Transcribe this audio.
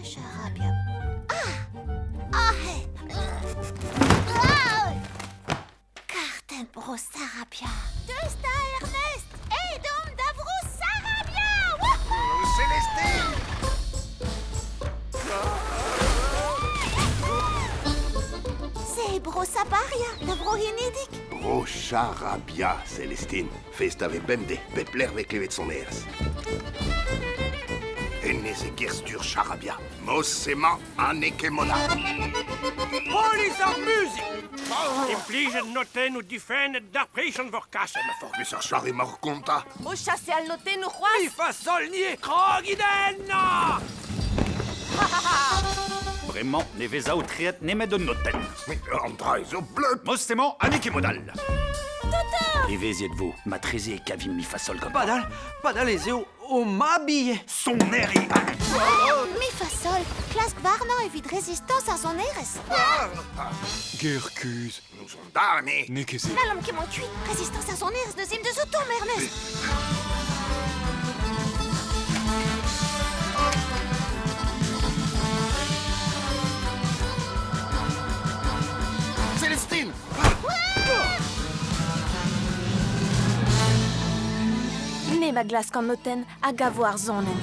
Charabia. Ah! Ah! Ah! Kartenn Bro Sarabia. Deus 'ta, Ernest! Aet omp da Vro Sarabia! Wouhou! Célestine! Se Bro Sabaria, da vro hinidik. Bro Charabia, Célestine. Fest a vez bemdez, pep lec'h vez klevet sonerezh. Hennezh e ger-stur Charabia. Mos emañ ha n'eo ket Mona. Polis ar muzik! Implijet notennoù difennet d'ar prison vor kaset. Ma forbus ar charre emañ o kontañ. O chaseal notennoù c'hoazh? Mi fa sol nie krogit ennañ! Bremañ ne vez aotreet nemet un notenn. Met an dra zo bleud. Most emañ ha n'eo ket mod all. Evezhiet vo, matreze e kavimp mi fasol gant. Padal, padal ez eo ho mab ivez. Soner eo. Mi fasol, klask warnañ evit rezistañs ar sonerezh. Ger kuzh. Nous on dare, me. N'eo ket se. N'hallomp ket mont kuit. Rezistañs ar sonerezh n'eus deus otomp, Ernest. Célestine! Neb a glask an notenn a gavo ar sonenn.